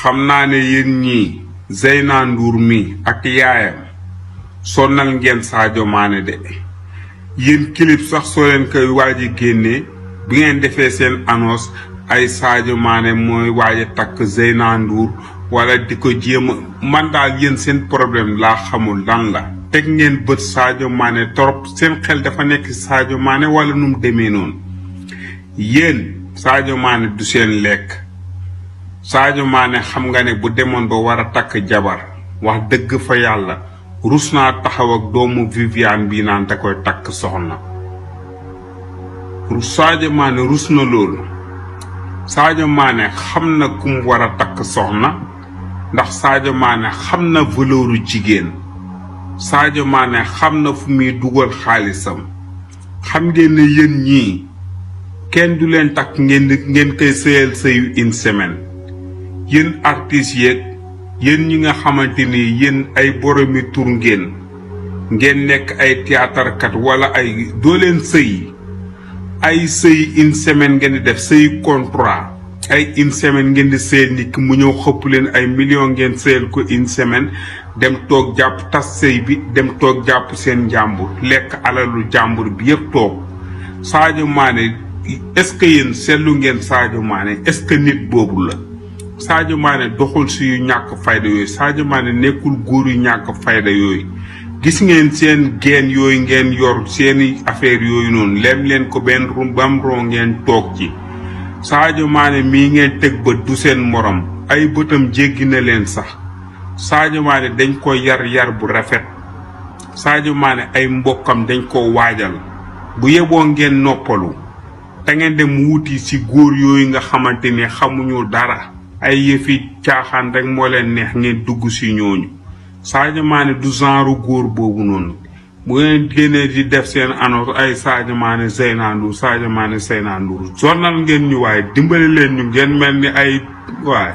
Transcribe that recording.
xam naa ne yéen ñii Zeyna Ndour mi ak yaayam sonnal ngeen Sadio Mané de yéen clip sax soo leen koy waaj a génnee bi ngeen defee seen annonce ay Sadio Mané mooy waaj a takk Zeyna Ndour wala di ko jéem a man daal yéen seen problème laa xamul lan la. teg ngeen bët Sadio Mané trop seen xel dafa nekk Sadio Mané wala nu mu demee noonu yéen Sadio Mané du seen lekk. Sadio Mané xam nga ne bu demoon ba war a takk jabar wax dëgg fa yàlla rus naa taxaw ak doomu Viviane bi naan da koy takk soxna Sadio Mané rus na loolu. Sadio Mané xam na ku mu war a takk soxna ndax Sadio Mané xam na valeuru jigéen. Sadio Mané xam na fu muy dugal xaalisam. xam ngeen ne yéen ñii kenn du leen takk ngeen koy sëyal sëyu une semaine. yéen artistes yeeg yéen ñi nga xamante ni yéen ay boromi tur ngeen nekk ay théâtre kat wala ay doo leen sëy ay sëy une semaine ngeen di def sëy contrat ay une semaine ngeen di sëyal nit ki mu ñëw xëpp leen ay millions ngeen sëyal ko une semaine dem toog jàpp tas sëy bi dem toog jàpp seen njàmbur lekk alalu jàmbur bi yëpp toog. Sadio Mané est-ce que yéen seetlu ngeen Sadio Mané est-ce que nit boobu la. Sadio Mané doxul si yu ñàkk fayda yooyu Sadio Mané nekkul góor yu ñàkk fayda yooyu gis ngeen seen geen yooyu ngeen yor seeni affaire yooyu noonu lem leen ko benn bam ron ngeen toog ci. Sadio Mané mii ngeen teg bët du seen morom ay bëtam jéggi na leen sax. Sadio Mané dañ ko yar bu rafet. Sadio Mané ay mbokkam dañ ko waajal bu yeboo ngeen noppalu te ngeen dem wuti si góor yooyu nga xamante ne xamuñu dara. ay yëfi caaxaan rek moo leen neex ngeen dugg si ñooñu. Sadio Mané du genre góor boobu noonu bu ngeen génnee di def seen annonce ay Sadio Mané Zeyna Ndour Sadio Mané Zeyna Ndour sonal ngeen ñu waaye dimbali leen ñu ngeen mel ni ay waay